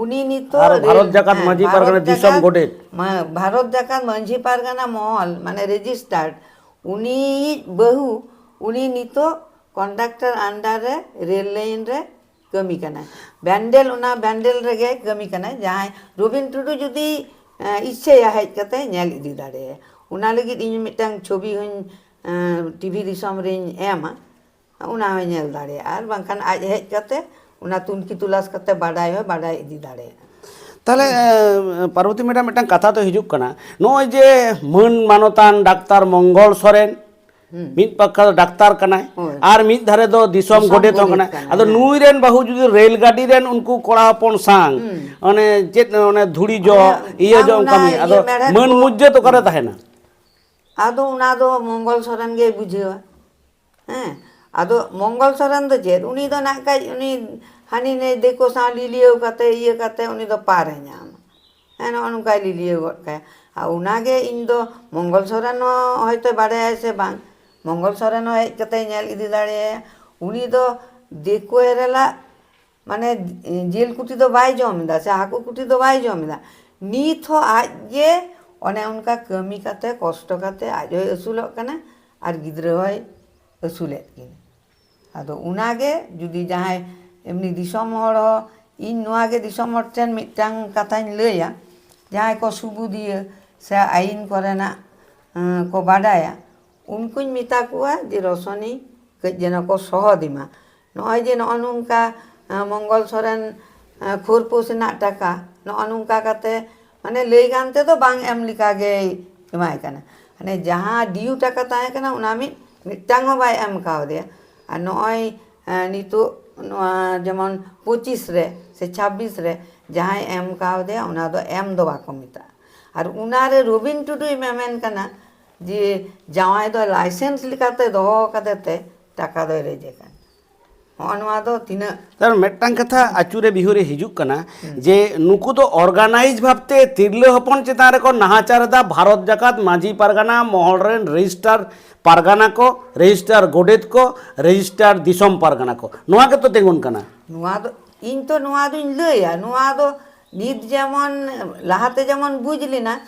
ᱩᱱᱤ ᱱᱤᱛᱚᱜ ᱟᱨ ᱵᱷᱟᱨᱚᱛ ᱨᱮᱞ- ᱡᱟᱠᱟᱛ ᱦᱮᱸ, ᱢᱟᱹᱡᱷᱤ ᱵᱷᱟᱨᱚᱛ ᱯᱟᱨᱜᱟᱱᱟ ᱫᱤᱥᱚᱢ ᱡᱟᱠᱟᱛ ᱜᱚᱰᱮᱛ᱾ ᱢᱟ- ᱵᱷᱟᱨᱚᱛ ᱡᱟᱠᱟᱛ ᱢᱟᱹᱡᱷᱤ ᱯᱟᱨᱜᱟᱱᱟ ᱢᱚᱦᱚᱞ, ᱢᱟᱱᱮ ᱨᱮᱡᱤᱥᱴᱟᱨᱰ, ᱩᱱᱤᱭᱤᱡ ᱵᱟᱹᱦᱩ, ᱩᱱᱤ ᱱᱤᱛᱚᱜ ᱠᱚᱱᱰᱟᱠᱴᱟᱨ ᱟᱱᱰᱟᱨ ᱨᱮ ᱨᱮᱞ ᱞᱟᱭᱤᱱ ᱨᱮ ᱠᱟᱹᱢᱤ ᱠᱟᱱᱟᱭ᱾ ᱵᱮᱱᱰᱮᱞ, ᱚᱱᱟ ᱵᱮᱱᱰᱮᱞ ᱨᱮᱜᱮ ᱠᱟᱹᱢᱤ ᱠᱟᱱᱟᱭ᱾ ᱡᱟᱦᱟᱸᱭ ᱨᱚᱵᱤᱱ ᱴᱩᱰᱩ ᱡᱩᱫᱤ ᱮ, ᱤᱪᱪᱷᱟᱹᱭᱟ ᱦᱮᱡ ᱠᱟᱛᱮ ᱧᱮᱞ ᱤᱫᱤ ᱫᱟᱲᱮᱭᱟᱜᱼᱟ᱾ ᱚᱱᱟ ᱞᱟᱹᱜᱤᱫ ᱤᱧ ᱢᱤᱫᱴᱟᱝ ᱪᱷᱚᱵᱤ ᱦᱚᱸᱧ ᱴᱤᱵᱷᱤ ᱫᱤᱥᱚᱢ ᱨᱤᱧ ᱮᱢᱟ, ᱚᱱᱟ ᱦᱚᱸᱭ ᱧᱮᱞ ᱫᱟᱲᱮᱭᱟᱜᱼᱟ᱾ ᱟᱨ ᱵᱟᱝᱠᱷᱟᱱ ᱟᱡ ᱦᱮᱡ ᱠᱟᱛᱮ ᱚᱱᱟ ᱛᱩᱱᱠᱷᱤ ᱛᱚᱞᱟᱥ ᱠᱟᱛᱮ ᱵᱟᱰᱟᱭ ᱦᱚᱸᱭ ᱵᱟᱰᱟᱭ ᱤᱫᱤ ᱫᱟᱲᱮᱭᱟᱜᱼᱟ᱾ ᱛᱟᱦᱚᱞᱮ ᱮ, ᱯᱟᱨᱵᱚᱛᱤ ᱢᱮᱰᱟᱢ, ᱢᱤᱫᱴᱟᱝ ᱠᱟᱛᱷᱟ ᱫᱚ ᱦᱤᱡᱩᱜ ᱠᱟᱱᱟ, ᱱᱚᱜᱼᱚᱭ ᱡᱮ ᱢᱟᱹᱱ ᱢᱟᱱᱚᱛᱟᱱ ᱰᱟᱠᱛᱟᱨ ᱢᱚᱝᱜᱚᱞ ᱥᱚᱨᱮᱱ ᱦᱩᱸ᱾ ᱢᱤᱫ ᱯᱟᱠᱷᱟ ᱫᱚ ᱰᱟᱠᱛᱟᱨ ᱠᱟᱱᱟᱭ, ᱦᱳᱭ᱾ ᱟᱨ ᱢᱤᱫ ᱫᱷᱟᱨᱮ ᱫᱚ ᱫᱤᱥᱚᱢ ᱫᱤᱥᱚᱢ ᱜᱚᱰᱮᱛ ᱦᱚᱸ ᱜᱚᱰᱮᱛ ᱠᱟᱱᱟᱭ᱾ ᱠᱟᱱᱟᱭ, ᱟᱫᱚ ᱦᱮᱸ᱾ ᱱᱩᱭ ᱨᱮᱱ ᱵᱟᱹᱦᱩ ᱡᱩᱫᱤ ᱨᱮᱞ ᱜᱟᱹᱰᱤ ᱨᱮᱱ ᱩᱱᱠᱩ ᱠᱚᱲᱟ ᱦᱚᱯᱚᱱ ᱥᱟᱝ ᱦᱩᱸ᱾ ᱚᱱᱮ ᱪᱮᱫ, ᱚᱱᱮ ᱫᱷᱩᱲᱤ ᱡᱚᱜ, ᱚᱱᱮ ᱤᱭᱟᱹ ᱵᱟᱝ, ᱡᱚᱜ ᱚᱱᱟ ᱠᱟᱹᱢᱤ, ᱤᱭᱟᱹ ᱟᱫᱚ ᱢᱮᱲᱦᱮᱫ ᱢᱟᱹᱱ ᱠᱚ᱾ ᱢᱚᱨᱡᱟᱫᱟ ᱚᱠᱟᱨᱮ ᱦᱩᱸ᱾ ᱛᱟᱦᱮᱱᱟ? ᱟᱫᱚ ᱚᱱᱟ ᱫᱚ ᱢᱚᱝᱜᱚᱞ ᱥᱚᱨᱮᱱ ᱜᱮᱭ ᱵᱩᱡᱷᱟᱹᱣᱟ᱾ ᱦᱮᱸ, ᱟᱫᱚ ᱢᱚᱝᱜᱚᱞ ᱥᱚᱨᱮᱱ ᱫᱚ ᱪᱮᱫ? ᱩᱱᱤ ᱫᱚ ᱱᱟᱜ ᱠᱷᱟᱡ ᱩᱱᱤ ᱦᱟᱹᱱᱤ ᱱᱟᱹᱭ ᱫᱤᱠᱩ ᱥᱟᱶ ᱞᱤᱞᱤᱭᱟᱹᱣ ᱠᱟᱛᱮ, ᱤᱭᱟᱹ ᱠᱟᱛᱮ, ᱩᱱᱤ ᱫᱚ ᱯᱟᱨᱮ ᱧᱟᱢᱟ᱾ ᱦᱮᱸ, ᱱᱚᱜᱼᱚ ᱱᱚᱝᱠᱟᱭ ᱞᱤᱞᱤᱭᱟᱹᱣ ᱜᱚᱫ ᱠᱟᱭᱟ᱾ ᱟᱨ ᱚᱱᱟᱜᱮ ᱤᱧ ᱫᱚ ᱢᱚᱝᱜᱚᱞ ᱥᱚᱨᱮᱱ ᱦᱚᱸ ᱦᱚᱭᱛᱳ ᱵᱟᱲᱟᱭᱟᱭ ᱥᱮ ᱵᱟᱝ, ᱢᱚᱝᱜᱚᱞ ᱥᱚᱨᱮᱱ ᱦᱚᱸ ᱦᱮᱡ ᱠᱟᱛᱮ ᱧᱮᱞ ᱤᱫᱤ ᱫᱟᱲᱮᱭᱟᱭᱟ᱾ ᱩᱱᱤ ᱫᱚ ᱫᱤᱠᱩ ᱮᱨᱮᱞᱟᱜ, ᱢᱟᱱᱮ, ᱡᱤᱞ ᱠᱩᱴᱤ ᱫᱚ ᱵᱟᱭ ᱡᱚᱢ ᱮᱫᱟ ᱥᱮ ᱦᱟᱹᱠᱩ ᱠᱩᱴᱤ ᱫᱚ ᱵᱟᱭ ᱡᱚᱢ ᱮᱫᱟ᱾ ᱱᱤᱛ ᱦᱚᱸ ᱟᱡ ᱜᱮ ᱚᱱᱮ ᱚᱱᱠᱟ ᱠᱟᱹᱢᱤ ᱠᱟᱛᱮ, ᱠᱚᱥᱴᱚ ᱠᱟᱛᱮ ᱟᱡ ᱦᱚᱸᱭ ᱟᱹᱥᱩᱞᱚᱜ ᱠᱟᱱᱟ ᱟᱨ ᱜᱤᱫᱽᱨᱟᱹ ᱦᱚᱸᱭ ᱟᱹᱥᱩᱞᱮᱫ ᱠᱤᱱᱟ᱾ ᱟᱫᱚ ᱚᱱᱟᱜᱮ ᱡᱩᱫᱤ ᱡᱟᱦᱟᱸᱭ ᱮᱢᱱᱤ ᱫᱤᱥᱚᱢ ᱦᱚᱲ ᱦᱚᱸ, ᱤᱧ ᱱᱚᱣᱟ ᱜᱮ ᱫᱤᱥᱚᱢ ᱦᱚᱲ ᱴᱷᱮᱱ ᱢᱤᱫᱴᱟᱝ ᱠᱟᱛᱷᱟᱧ ᱞᱟᱹᱭᱟ, ᱡᱟᱦᱟᱸᱭ ᱠᱚ ᱥᱩᱵᱩᱫᱤᱭᱟᱹ ᱥᱮ ᱟᱹᱭᱤᱱ ᱠᱚᱨᱮᱱᱟᱜ, ᱮᱸ, ᱠᱚ ᱵᱟᱰᱟᱭᱟ, ᱩᱱᱠᱩᱧ ᱢᱮᱛᱟ ᱠᱚᱣᱟ ᱡᱮ ᱨᱚᱥᱚᱱᱤ ᱠᱟᱹᱡ ᱡᱮᱱᱚ ᱠᱚ ᱥᱚᱦᱚᱫ ᱮᱢᱟ᱾ ᱱᱚᱜᱼᱚᱭ ᱡᱮ ᱱᱚᱜᱼᱚ ᱱᱚᱝᱠᱟ, ᱟᱸ, ᱢᱚᱝᱜᱚᱞ ᱥᱚᱨᱮᱱ, ᱟᱸ, ᱠᱷᱳᱨᱯᱳᱥ ᱨᱮᱱᱟᱜ ᱴᱟᱠᱟ ᱱᱚᱜᱼᱚ ᱱᱚᱝᱠᱟ ᱠᱟᱛᱮ, ᱢᱟᱱᱮ, ᱞᱟᱹᱭ ᱜᱟᱱ ᱛᱮᱫᱚ ᱵᱟᱝ ᱮᱢ ᱞᱮᱠᱟ ᱜᱮᱭ ᱮᱢᱟᱭ ᱠᱟᱱᱟ᱾ ᱢᱟᱱᱮ, ᱡᱟᱦᱟᱸ due ᱴᱟᱠᱟ ᱛᱟᱦᱮᱸ ᱠᱟᱱᱟ, ᱚᱱᱟ ᱢᱤᱫ, ᱢᱤᱫᱴᱟᱝ ᱦᱚᱸ ᱵᱟᱭ ᱮᱢ ᱠᱟᱣᱫᱮᱭᱟ᱾ ᱟᱨ ᱱᱚᱜᱼᱚᱭ, ᱟᱸ, ᱱᱤᱛᱚᱜ ᱱᱚᱣᱟ ᱡᱮᱢᱚᱱ ᱯᱚᱸᱪᱤᱥ ᱨᱮ ᱥᱮ ᱪᱷᱟᱵᱵᱤᱥ ᱨᱮ ᱡᱟᱦᱟᱸᱭ ᱮᱢ ᱠᱟᱣᱫᱮᱭᱟ, ᱚᱱᱟ ᱫᱚ ᱮᱢ ᱫᱚ ᱵᱟᱠᱚ ᱢᱮᱛᱟᱜᱼᱟ᱾ ᱟᱨ ᱚᱱᱟᱨᱮ ᱨᱚᱵᱤᱱ ᱴᱩᱰᱩᱭ ᱢᱮᱢᱮᱱ ᱠᱟᱱᱟ ᱡᱮ ᱡᱟᱶᱟᱭ ᱫᱚ ᱞᱟᱭᱥᱮᱱᱥ ᱞᱮᱠᱟᱛᱮ ᱫᱚᱦᱚ ᱠᱟᱫᱮ ᱛᱮ ᱴᱟᱠᱟ ᱫᱚᱭ ᱨᱮᱡᱮ ᱠᱟᱱᱟ᱾ ᱦᱚᱸᱜᱼᱚ ᱱᱚᱣᱟ ᱫᱚ ᱛᱤᱱᱟᱹᱜ ᱛᱟᱨ ᱢᱤᱫᱴᱟᱝ ᱠᱟᱛᱷᱟ ᱟᱹᱪᱩᱨᱮ ᱵᱤᱦᱩᱨᱮ ᱦᱤᱡᱩᱜ ᱠᱟᱱᱟ ᱦᱩᱸ᱾ ᱡᱮ ᱱᱩᱠᱩ ᱫᱚ organize ᱵᱷᱟᱵᱛᱮ ᱛᱤᱨᱞᱟᱹ ᱦᱚᱯᱚᱱ ᱪᱮᱛᱟᱱ ᱨᱮᱠᱚ ᱱᱟᱦᱟᱪᱟᱨ ᱮᱫᱟ᱾ ᱵᱷᱟᱨᱚᱛ ᱡᱟᱠᱟᱛ ᱢᱟᱹᱡᱷᱤ ᱯᱟᱨᱜᱟᱱᱟ ᱢᱚᱦᱚᱞ ᱨᱮᱱ ᱨᱮᱡᱤᱥᱴᱟᱨ ᱯᱟᱨᱜᱟᱱᱟ ᱠᱚ, ᱨᱮᱡᱤᱥᱴᱟᱨ ᱜᱚᱰᱮᱛ ᱠᱚ, ᱨᱮᱡᱤᱥᱴᱟᱨ ᱫᱤᱥᱚᱢ ᱯᱟᱨᱜᱟᱱᱟ ᱠᱚ, ᱱᱚᱣᱟ ᱜᱮᱛᱚ ᱛᱤᱸᱜᱩᱱ ᱠᱟᱱᱟ᱾ ᱱᱚᱣᱟ ᱫᱚ, ᱤᱧ ᱛᱚ ᱱᱚᱣᱟ ᱫᱚᱧ ᱞᱟᱹᱭᱟ, ᱱᱚᱣᱟ ᱫᱚ ᱱᱤᱛ ᱡᱮᱢᱚᱱ ᱞᱟᱦᱟᱛᱮ ᱡᱮᱢᱚᱱ ᱵᱩᱡᱽ ᱞᱮᱱᱟ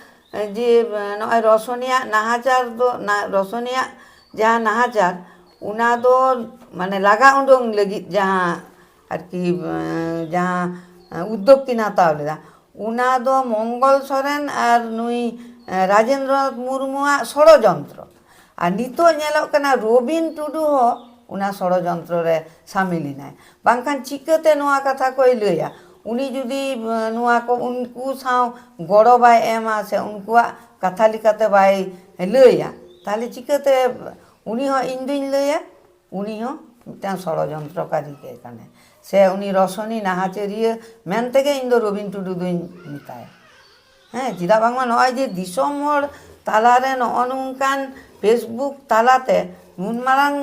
ᱡᱮ ᱱᱚᱜᱼᱚᱭ ᱨᱚᱥᱚᱱᱤᱭᱟᱜ ᱱᱟᱦᱟᱪᱟᱨ ᱫᱚ, ᱱᱟ-, ᱨᱚᱥᱚᱱᱤᱭᱟᱜ ᱡᱟᱦᱟᱸ ᱱᱟᱦᱟᱪᱟᱨ, ᱚᱱᱟ ᱫᱚ ᱢᱟᱱᱮ ᱞᱟᱜᱟ ᱩᱰᱩᱝ ᱞᱟᱹᱜᱤᱫ ᱡᱟᱦᱟᱸ ᱟᱨᱠᱤ, ᱮᱸ, ᱡᱟᱦᱟᱸ, ᱮᱸ, ᱩᱫᱽᱫᱳᱜᱽ ᱠᱤᱱ ᱦᱟᱛᱟᱣ ᱞᱮᱫᱟ, ᱚᱱᱟ ᱫᱚ ᱢᱚᱝᱜᱚᱞ ᱥᱚᱨᱮᱱ ᱟᱨ ᱱᱩᱭ, ᱮᱸ, ᱨᱟᱡᱮᱱᱫᱨᱚᱱᱟᱛᱷ ᱢᱩᱨᱢᱩᱣᱟᱜ ᱥᱚᱲᱚᱡᱚᱱᱛᱨᱚ᱾ ᱟᱨ ᱱᱤᱛᱚᱜ ᱧᱮᱞᱚᱜ ᱠᱟᱱᱟ ᱨᱚᱵᱤᱱ ᱴᱩᱰᱩ ᱦᱚᱸ ᱚᱱᱟ ᱥᱚᱲᱚᱡᱚᱱᱛᱨᱚ ᱨᱮ ᱥᱟᱢᱤᱞ ᱮᱱᱟᱭ᱾ ᱵᱟᱝᱠᱷᱟᱱ ᱪᱤᱠᱟᱹᱛᱮ ᱱᱚᱣᱟ ᱠᱟᱛᱷᱟ ᱠᱚᱭ ᱞᱟᱹᱭᱟ? ᱩᱱᱤ ᱡᱩᱫᱤ, ᱮᱸ, ᱱᱚᱣᱟ ᱠᱚ ᱩᱱᱠᱩ ᱥᱟᱶ ᱜᱚᱲᱚ ᱵᱟᱭ ᱮᱢᱟ ᱥᱮ ᱩᱱᱠᱩᱣᱟᱜ ᱠᱟᱛᱷᱟ ᱞᱮᱠᱟᱛᱮ ᱵᱟᱭ ᱞᱟᱹᱭᱟ, ᱛᱟᱦᱚᱞᱮ ᱪᱤᱠᱟᱹᱛᱮ ᱩᱱᱤ ᱦᱚᱸ ᱤᱧ ᱫᱩᱧ ᱞᱟᱹᱭᱟ ᱩᱱᱤ ᱦᱚᱸ ᱢᱤᱫᱴᱟᱝ ᱥᱚᱲᱚᱡᱚᱱᱛᱨᱚᱠᱟᱨᱤ ᱜᱮ ᱠᱟᱱᱟᱭ, ᱥᱮ ᱩᱱᱤ ᱨᱚᱥᱚᱱᱤ ᱱᱟᱦᱟᱪᱟᱹᱨᱤᱭᱟᱹ ᱢᱮᱱᱛᱮᱜᱮ ᱤᱧ ᱫᱚ ᱨᱚᱵᱤᱱ ᱴᱩᱰᱩ ᱫᱩᱧ ᱢᱮᱛᱟᱭᱟ᱾ ᱦᱮᱸ, ᱪᱮᱫᱟᱜ ᱵᱟᱝᱢᱟ ᱱᱚᱜᱼᱚᱭ ᱡᱮ ᱫᱤᱥᱚᱢ ᱦᱚᱲ ᱛᱟᱞᱟᱨᱮ ᱱᱚᱜᱼᱚ ᱱᱚᱝᱠᱟᱱ Facebook ᱛᱟᱞᱟᱛᱮ ᱱᱩᱱ ᱢᱟᱨᱟᱝ,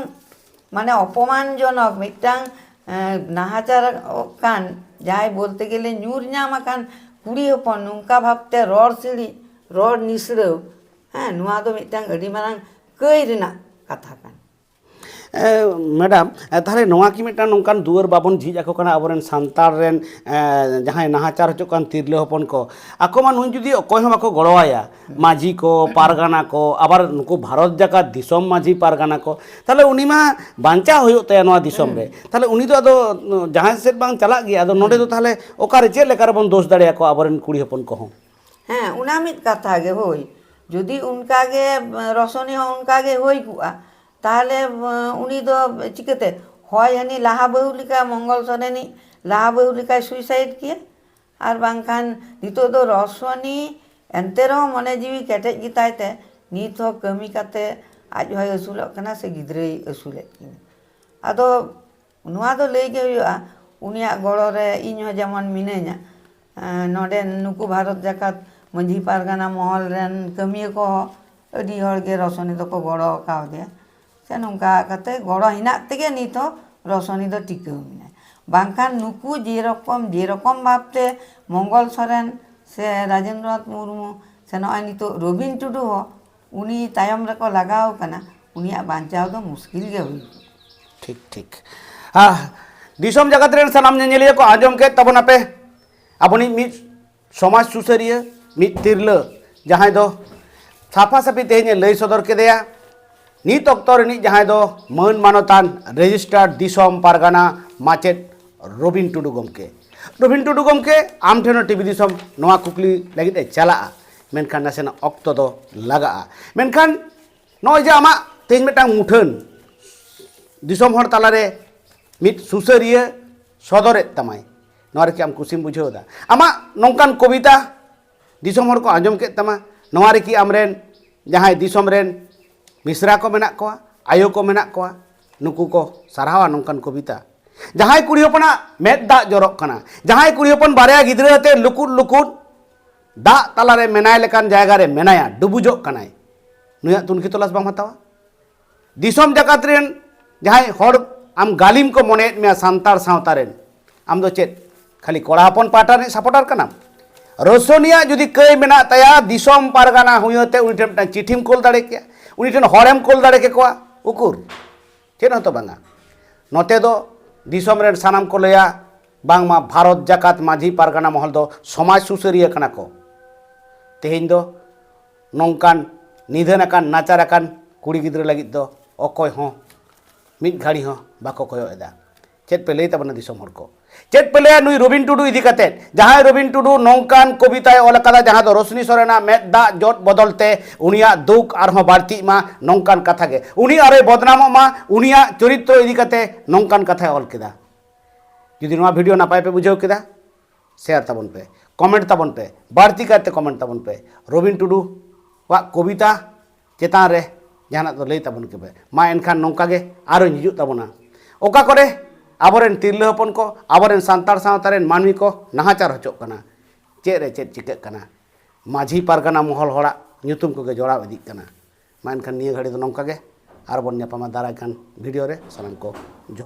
ᱢᱟᱱᱮ, ᱚᱯᱚᱢᱟᱱᱡᱚᱱᱚᱠ ᱢᱤᱫᱴᱟᱝ, ᱮᱸ, ᱱᱟᱦᱟᱪᱟᱨᱚᱜ ᱠᱟᱱ, ᱡᱟᱦᱟᱸᱭ ᱵᱚᱞᱛᱮ ᱜᱮᱞᱮ ᱧᱩᱨ ᱧᱟᱢ ᱟᱠᱟᱱ ᱠᱩᱲᱤ ᱦᱚᱯᱚᱱ ᱱᱚᱝᱠᱟ ᱵᱷᱟᱵᱛᱮ ᱨᱚᱲ ᱥᱤᱲᱤᱡ, ᱨᱚᱲ ᱱᱤᱥᱲᱟᱹᱣ, ᱦᱮᱸ, ᱱᱚᱣᱟ ᱫᱚ ᱢᱤᱫᱴᱟᱝ ᱟᱹᱰᱤ ᱢᱟᱨᱟᱝ ᱠᱟᱹᱭ ᱨᱮᱱᱟᱜ ᱠᱟᱛᱷᱟ ᱠᱟᱱᱟ᱾ ᱮ, ᱢᱮᱰᱟᱢ, ᱮ, ᱛᱟᱦᱞᱮ ᱱᱚᱣᱟ ᱠᱤ ᱢᱤᱫᱴᱟᱝ ᱱᱚᱝᱠᱟᱱ ᱫᱩᱣᱟᱹᱨ ᱵᱟᱵᱚᱱ ᱡᱷᱤᱡ ᱟᱠᱚ ᱠᱟᱱᱟ ᱟᱵᱚᱨᱮᱱ ᱥᱟᱱᱛᱟᱲ ᱨᱮᱱ, ᱮ, ᱡᱟᱦᱟᱸᱭ ᱱᱟᱦᱟᱪᱟᱨ ᱦᱚᱪᱚᱜ ᱠᱟᱱ ᱛᱤᱨᱞᱟᱹ ᱦᱚᱯᱚᱱ ᱠᱚ? ᱟᱠᱚ ᱢᱟ ᱱᱩᱭ ᱡᱩᱫᱤ ᱚᱠᱚᱭ ᱦᱚᱸ ᱵᱟᱠᱚ ᱜᱚᱲᱚᱣᱟᱭᱟ, ᱢᱟᱹᱡᱷᱤ ᱠᱚ, ᱯᱟᱨᱜᱟᱱᱟ ᱠᱚ, ᱟᱵᱟᱨ ᱱᱩᱠᱩ ᱵᱷᱟᱨᱚᱛ ᱡᱟᱠᱟᱛ ᱫᱤᱥᱚᱢ ᱢᱟᱹᱡᱷᱤ ᱯᱟᱨᱜᱟᱱᱟ ᱠᱚ, ᱛᱟᱦᱞᱮ ᱩᱱᱤ ᱢᱟ ᱵᱟᱧᱪᱟᱣ ᱦᱩᱭᱩᱜ ᱛᱟᱭᱟ ᱱᱚᱣᱟ ᱫᱤᱥᱚᱢ ᱨᱮ᱾ ᱛᱟᱦᱞᱮ ᱩᱱᱤ ᱫᱚ ᱟᱫᱚ ᱡᱟᱦᱟᱸᱭ ᱥᱮᱫ ᱵᱟᱝ ᱪᱟᱞᱟᱜ ᱜᱮᱭᱟ, ᱟᱫᱚ ᱱᱚᱰᱮ ᱫᱚ ᱛᱟᱦᱞᱮ ᱚᱠᱟᱨᱮ ᱪᱮᱫ ᱞᱮᱠᱟ ᱨᱮᱵᱚᱱ ᱫᱳᱥ ᱫᱟᱲᱮᱭᱟᱠᱚᱣᱟ ᱟᱵᱚᱨᱮᱱ ᱠᱩᱲᱤ ᱦᱚᱯᱚᱱ ᱠᱚᱦᱚᱸ? ᱦᱮᱸ, ᱚᱱᱟ ᱢᱤᱫ ᱠᱟᱛᱷᱟ ᱜᱮ ᱦᱳᱭ᱾ ᱡᱩᱫᱤ ᱚᱱᱠᱟ ᱜᱮ, ᱨᱚᱥᱚᱱᱤ ᱦᱚᱸ ᱚᱱᱠᱟ ᱜᱮ ᱦᱩᱭ ᱠᱚᱜᱼᱟ, ᱛᱟᱦᱞᱮ, ᱩᱱᱤ ᱫᱚ ᱪᱤᱠᱟᱹᱛᱮ? ᱦᱚᱭ ᱦᱟᱹᱱᱤ ᱞᱟᱦᱟ ᱵᱟᱹᱦᱩ ᱞᱮᱠᱟ, ᱢᱚᱝᱜᱚᱞ ᱥᱚᱨᱮᱱᱤᱡ ᱞᱟᱦᱟ ᱵᱟᱹᱦᱩ ᱞᱮᱠᱟᱭ ᱥᱩᱭᱥᱟᱭᱤᱰ ᱠᱮᱭᱟ, ᱟᱨ ᱵᱟᱝᱠᱷᱟᱱ ᱱᱤᱛᱚᱜ ᱫᱚ ᱨᱚᱥᱚᱱᱤ ᱮᱱᱛᱮ ᱨᱮᱦᱚᱸ ᱢᱚᱱᱮ ᱡᱤᱣᱤ ᱠᱮᱴᱮᱡ ᱜᱮᱛᱟᱭ ᱛᱮ ᱱᱤᱛ ᱦᱚᱸ ᱠᱟᱹᱢᱤ ᱠᱟᱛᱮ ᱟᱡ ᱦᱚᱸᱭ ᱟᱹᱥᱩᱞᱚᱜ ᱠᱟᱱᱟ ᱥᱮ ᱜᱤᱫᱽᱨᱟᱹᱭ ᱟᱹᱥᱩᱞᱮᱫ ᱠᱤᱱᱟ᱾ ᱟᱫᱚ ᱱᱚᱣᱟ ᱫᱚ ᱞᱟᱹᱭ ᱜᱮ ᱦᱩᱭᱩᱜᱼᱟ, ᱩᱱᱤᱭᱟᱜ ᱜᱚᱲᱚ ᱨᱮ ᱤᱧ ᱦᱚᱸ ᱡᱮᱢᱚᱱ ᱢᱤᱱᱟᱹᱧᱟ᱾ ᱮᱸ, ᱱᱚᱰᱮ ᱱᱩᱠᱩ ᱵᱷᱟᱨᱚᱛ ᱡᱟᱠᱟᱛ ᱢᱟᱹᱡᱷᱤ ᱯᱟᱨᱜᱟᱱᱟ ᱢᱚᱦᱚᱞ ᱨᱮᱱ ᱠᱟᱹᱢᱤᱭᱟᱹ ᱠᱚᱦᱚᱸ ᱟᱹᱰᱤ ᱦᱚᱲ ᱜᱮ ᱨᱚᱥᱚᱱᱤ ᱫᱚᱠᱚ ᱜᱚᱲᱚ ᱟᱠᱟᱣᱫᱮᱭᱟ᱾ ᱥᱮ ᱱᱚᱝᱠᱟ ᱠᱟᱛᱮ ᱜᱚᱲᱚ ᱦᱮᱱᱟᱜ ᱛᱮᱜᱮ ᱱᱤᱛ ᱦᱚᱸ ᱨᱚᱥᱚᱱᱤ ᱫᱚ ᱴᱤᱠᱟᱹᱣ ᱢᱮᱱᱟᱭᱟ᱾ ᱵᱟᱝᱠᱷᱟᱱ ᱱᱩᱠᱩ ᱡᱮᱨᱚᱠᱚᱢ, ᱡᱮᱨᱚᱠᱚᱢ ᱵᱷᱟᱵᱛᱮ ᱢᱚᱝᱜᱚᱞ ᱥᱚᱨᱮᱱ ᱥᱮ ᱨᱟᱡᱮᱱᱫᱨᱚᱱᱟᱛᱷ ᱢᱩᱨᱢᱩ ᱥᱮ ᱱᱚᱜᱼᱚᱭ ᱱᱤᱛᱚᱜ ᱨᱚᱵᱤᱱ ᱴᱩᱰᱩ ᱦᱚᱸ ᱩᱱᱤ ᱛᱟᱭᱚᱢ ᱨᱮᱠᱚ ᱞᱟᱜᱟᱣ ᱠᱟᱱᱟ, ᱩᱱᱤᱭᱟᱜ ᱵᱟᱧᱪᱟᱣ ᱫᱚ ᱢᱩᱥᱠᱤᱞ ᱜᱮ ᱦᱩᱭᱩᱜᱼᱟ᱾ ᱴᱷᱤᱠ, ᱴᱷᱤᱠ᱾ ᱟᱦ, ᱫᱤᱥᱚᱢ ᱡᱟᱠᱟᱛ ᱨᱮᱱ ᱥᱟᱱᱟᱢ ᱧᱮᱧᱮᱞᱤᱭᱟᱹ ᱠᱚ ᱟᱸᱡᱚᱢ ᱠᱮᱫ ᱛᱟᱵᱚᱱᱟᱯᱮ ᱟᱵᱚᱱᱤᱡ ᱢᱤᱫ ᱥᱚᱢᱟᱡᱽ ᱥᱩᱥᱟᱹᱨᱤᱭᱟᱹ, ᱢᱤᱫ ᱛᱤᱨᱞᱟᱹ, ᱡᱟᱦᱟᱸᱭ ᱫᱚ ᱥᱟᱯᱷᱟ ᱥᱟᱹᱯᱷᱤ ᱛᱮᱦᱮᱧ ᱮ ᱞᱟᱹᱭ ᱥᱚᱫᱚᱨ ᱠᱮᱫᱮᱭᱟ᱾ ᱱᱤᱛ ᱚᱠᱛᱚ ᱨᱤᱱᱤᱡ ᱡᱟᱦᱟᱸᱭ ᱫᱚ ᱢᱟᱹᱱ ᱢᱟᱱᱚᱛᱟᱱ ᱨᱮᱡᱤᱥᱴᱟᱨᱰ ᱫᱤᱥᱚᱢ ᱯᱟᱨᱜᱟᱱᱟ ᱢᱟᱪᱮᱫ ᱨᱚᱵᱤᱱ ᱴᱩᱰᱩ ᱜᱚᱢᱠᱮ᱾ ᱨᱚᱵᱤᱱ ᱴᱩᱰᱩ ᱜᱚᱢᱠᱮ, ᱟᱢ ᱴᱷᱮᱱ ᱦᱚᱸ ᱴᱤᱵᱷᱤ ᱫᱤᱥᱚᱢ ᱱᱚᱣᱟ ᱠᱩᱠᱞᱤ ᱞᱟᱹᱜᱤᱫ ᱮ ᱪᱟᱞᱟᱜᱼᱟ, ᱢᱮᱱᱠᱷᱟᱱ ᱱᱟᱥᱮᱱᱟᱜ ᱚᱠᱛᱚ ᱫᱚ ᱞᱟᱜᱟᱜᱼᱟ᱾ ᱢᱮᱱᱠᱷᱟᱱ ᱱᱚᱜᱼᱚᱭ ᱡᱮ ᱟᱢᱟᱜ ᱛᱮᱦᱮᱧ ᱢᱤᱫᱴᱟᱝ ᱢᱩᱴᱷᱟᱹᱱ ᱫᱤᱥᱚᱢ ᱦᱚᱲ ᱛᱟᱞᱟᱨᱮ ᱢᱤᱫ ᱥᱩᱥᱟᱹᱨᱤᱭᱟᱹ ᱥᱚᱫᱚᱨᱮᱫ ᱛᱟᱢᱟᱭ, ᱱᱚᱣᱟ ᱨᱮᱠᱤ ᱟᱢ ᱠᱩᱥᱤᱢ ᱵᱩᱡᱷᱟᱹᱣ ᱮᱫᱟ? ᱟᱢᱟᱜ ᱱᱚᱝᱠᱟᱱ ᱠᱚᱵᱤᱛᱟ ᱫᱤᱥᱚᱢ ᱦᱚᱲ ᱠᱚ ᱟᱸᱡᱚᱢ ᱠᱮᱫ ᱛᱟᱢᱟ, ᱱᱚᱣᱟ ᱨᱮᱠᱤ ᱟᱢᱨᱮᱱ ᱡᱟᱦᱟᱸᱭ ᱫᱤᱥᱚᱢ ᱨᱮᱱ ᱢᱤᱥᱨᱟ ᱠᱚ ᱢᱮᱱᱟᱜ ᱠᱚᱣᱟ, ᱟᱭᱳ ᱠᱚ ᱢᱮᱱᱟᱜ ᱠᱚᱣᱟ, ᱱᱩᱠᱩ ᱠᱚ ᱥᱟᱨᱦᱟᱣᱟ ᱱᱚᱝᱠᱟᱱ ᱠᱚᱵᱤᱛᱟ? ᱡᱟᱦᱟᱸᱭ ᱠᱩᱲᱤ ᱦᱚᱯᱚᱱᱟᱜ ᱢᱮᱫ ᱫᱟᱜ ᱡᱚᱨᱚᱜ ᱠᱟᱱᱟ, ᱡᱟᱦᱟᱸᱭ ᱠᱩᱲᱤ ᱦᱚᱯᱚᱱ ᱵᱟᱨᱭᱟ ᱜᱤᱫᱽᱨᱟᱹ ᱟᱛᱮ ᱞᱩᱠᱩᱫ ᱞᱩᱠᱩᱫ ᱫᱟᱜ ᱛᱟᱞᱟᱨᱮ ᱢᱮᱱᱟᱭ ᱞᱮᱠᱟᱱ ᱡᱟᱭᱜᱟ ᱨᱮ ᱢᱮᱱᱟᱭᱟ, ᱰᱩᱵᱩᱡᱚᱜ ᱠᱟᱱᱟᱭ, ᱱᱩᱭᱟᱜ ᱛᱩᱱᱠᱷᱤ ᱛᱚᱞᱟᱥ ᱵᱟᱢ ᱦᱟᱛᱟᱣᱟ? ᱫᱤᱥᱚᱢ ᱡᱟᱠᱟᱛ ᱨᱮᱱ ᱡᱟᱦᱟᱸᱭ ᱦᱚᱲ ᱟᱢ ᱜᱟᱹᱞᱤᱢ ᱠᱚ ᱢᱚᱱᱮᱭᱮᱫ ᱢᱮᱭᱟ ᱥᱟᱱᱛᱟᱲ ᱥᱟᱶᱛᱟ ᱨᱮᱱ, ᱟᱢ ᱫᱚ ᱪᱮᱫ ᱠᱷᱟᱹᱞᱤ ᱠᱚᱲᱟ ᱦᱚᱯᱚᱱ ᱯᱟᱦᱴᱟ ᱨᱤᱱᱤᱡ ᱥᱟᱯᱚᱴᱟᱨ ᱠᱟᱱᱟᱢ? ᱨᱚᱥᱚᱱᱤᱭᱟᱜ ᱡᱩᱫᱤ ᱠᱟᱹᱭ ᱢᱮᱱᱟᱜ ᱛᱟᱭᱟ, ᱫᱤᱥᱚᱢ ᱯᱟᱨᱜᱟᱱᱟ ᱦᱩᱭᱟᱹ ᱛᱮ ᱩᱱᱤ ᱴᱷᱮᱱ ᱢᱤᱫᱴᱟᱝ ᱪᱤᱴᱷᱤᱢ ᱠᱳᱞ ᱫᱟᱲᱮ ᱠᱮᱭᱟ, ᱩᱱᱤ ᱴᱷᱮᱱ ᱦᱚᱲᱮᱢ ᱠᱳᱞ ᱫᱟᱲᱮ ᱠᱮᱠᱚᱣᱟ᱾ ᱩᱠᱩᱨ, ᱪᱮᱫ ᱦᱚᱸᱛᱚ ᱵᱟᱝᱟ᱾ ᱱᱚᱛᱮ ᱫᱚ ᱫᱤᱥᱚᱢ ᱨᱮᱱ ᱥᱟᱱᱟᱢ ᱠᱚ ᱞᱟᱹᱭᱟ, ᱵᱟᱝᱢᱟ ᱵᱷᱟᱨᱚᱛ ᱡᱟᱠᱟᱛ ᱢᱟᱹᱡᱷᱤ ᱯᱟᱨᱜᱟᱱᱟ ᱢᱚᱦᱚᱞ ᱫᱚ ᱥᱚᱢᱟᱡᱽ ᱥᱩᱥᱟᱹᱨᱤᱭᱟᱹ ᱠᱟᱱᱟ ᱠᱚ᱾ ᱛᱮᱦᱮᱧ ᱫᱚ ᱱᱚᱝᱠᱟᱱ ᱱᱤᱫᱷᱟᱹᱱ ᱟᱠᱟᱱ, ᱱᱟᱪᱟᱨ ᱟᱠᱟᱱ ᱠᱩᱲᱤ ᱜᱤᱫᱽᱨᱟᱹ ᱞᱟᱹᱜᱤᱫ ᱫᱚ ᱚᱠᱚᱭ ᱦᱚᱸ ᱢᱤᱫ ᱜᱷᱟᱹᱲᱤ ᱦᱚᱸ ᱵᱟᱠᱚ ᱠᱚᱭᱚᱜ ᱮᱫᱟ᱾ ᱪᱮᱫ ᱯᱮ ᱞᱟᱹᱭ ᱛᱟᱵᱚᱱᱟ ᱫᱤᱥᱚᱢ ᱦᱚᱲ ᱠᱚ? ᱪᱮᱫ ᱯᱮ ᱞᱟᱹᱭᱟ ᱱᱩᱭ ᱨᱚᱵᱤᱱ ᱴᱩᱰᱩ ᱤᱫᱤ ᱠᱟᱛᱮ? ᱡᱟᱦᱟᱸᱭ ᱨᱚᱵᱤᱱ ᱴᱩᱰᱩ ᱱᱚᱝᱠᱟᱱ ᱠᱚᱵᱤᱛᱟᱭ ᱚᱞ ᱟᱠᱟᱫᱟ, ᱡᱟᱦᱟᱸ ᱫᱚ ᱨᱚᱥᱱᱤ ᱥᱚᱨᱮᱱᱟᱜ ᱢᱮᱫ ᱫᱟᱜ ᱡᱚᱫ ᱵᱚᱫᱚᱞ ᱛᱮ ᱩᱱᱤᱭᱟᱜ ᱫᱩᱠ ᱟᱨᱦᱚᱸ ᱵᱟᱹᱲᱛᱤᱜ ᱢᱟ, ᱱᱚᱝᱠᱟᱱ ᱠᱟᱛᱷᱟ ᱜᱮ, ᱩᱱᱤ ᱟᱨᱚᱭ ᱵᱚᱫᱱᱟᱢᱚᱜ ᱢᱟ, ᱩᱱᱤᱭᱟᱜ ᱪᱚᱨᱤᱛᱨᱚ ᱤᱫᱤ ᱠᱟᱛᱮ ᱱᱚᱝᱠᱟᱱ ᱠᱟᱛᱷᱟᱭ ᱚᱞ ᱠᱮᱫᱟ᱾ ᱡᱩᱫᱤ ᱱᱚᱣᱟ ᱵᱷᱤᱰᱤᱭᱳ ᱱᱟᱯᱟᱭ ᱯᱮ ᱵᱩᱡᱷᱟᱹᱣ ᱠᱮᱫᱟ, ᱥᱮᱭᱟᱨ ᱛᱟᱵᱚᱱ ᱯᱮ, ᱠᱚᱢᱮᱱᱴ ᱛᱟᱵᱚᱱ ᱯᱮ, ᱵᱟᱹᱲᱛᱤ ᱠᱟᱭᱛᱮ ᱠᱚᱢᱮᱱᱴ ᱛᱟᱵᱚᱱ ᱯᱮ᱾ ᱨᱚᱵᱤᱱ ᱴᱩᱰᱩᱣᱟᱜ ᱠᱚᱵᱤᱛᱟ ᱪᱮᱛᱟᱱ ᱨᱮ ᱡᱟᱦᱟᱱᱟᱜ ᱫᱚ ᱞᱟᱹᱭ ᱛᱟᱵᱚᱱ ᱯᱮ᱾ ᱢᱟ ᱮᱱᱠᱷᱟᱱ ᱱᱚᱝᱠᱟ ᱜᱮ ᱟᱨᱚᱧ ᱦᱤᱡᱩᱜ ᱛᱟᱵᱚᱱᱟ᱾ ᱚᱠᱟ ᱠᱚᱨᱮ ᱟᱵᱚᱨᱮᱱ ᱛᱤᱨᱞᱟᱹ ᱦᱚᱯᱚᱱ ᱠᱚ, ᱟᱵᱚᱨᱮᱱ ᱥᱟᱱᱛᱟᱲ ᱥᱟᱶᱛᱟ ᱨᱮᱱ ᱢᱟᱹᱱᱢᱤ ᱠᱚ ᱱᱟᱦᱟᱪᱟᱨ ᱦᱚᱪᱚᱜ ᱠᱟᱱᱟ, ᱪᱮᱫ ᱨᱮ ᱪᱮᱫ ᱪᱤᱠᱟᱹᱜ ᱠᱟᱱᱟ, ᱢᱟᱹᱡᱷᱤ ᱯᱟᱨᱜᱟᱱᱟ ᱢᱚᱦᱚᱞ ᱦᱚᱲᱟᱜ ᱧᱩᱛᱩᱢ ᱠᱚᱜᱮ ᱡᱚᱲᱟᱣ ᱤᱫᱤᱜ ᱠᱟᱱᱟ᱾ ᱢᱟ ᱮᱱᱠᱷᱟᱱ ᱱᱤᱭᱟᱹ ᱜᱷᱟᱹᱲᱤ ᱫᱚ ᱱᱚᱝᱠᱟ ᱜᱮ, ᱟᱨᱵᱚᱱ ᱧᱟᱯᱟᱢᱟ ᱫᱟᱨᱟᱭ ᱠᱟᱱ ᱵᱷᱤᱰᱤᱭᱳ ᱨᱮ᱾ ᱥᱟᱱᱟᱢ ᱠᱚ ᱡᱚᱦᱟᱨ᱾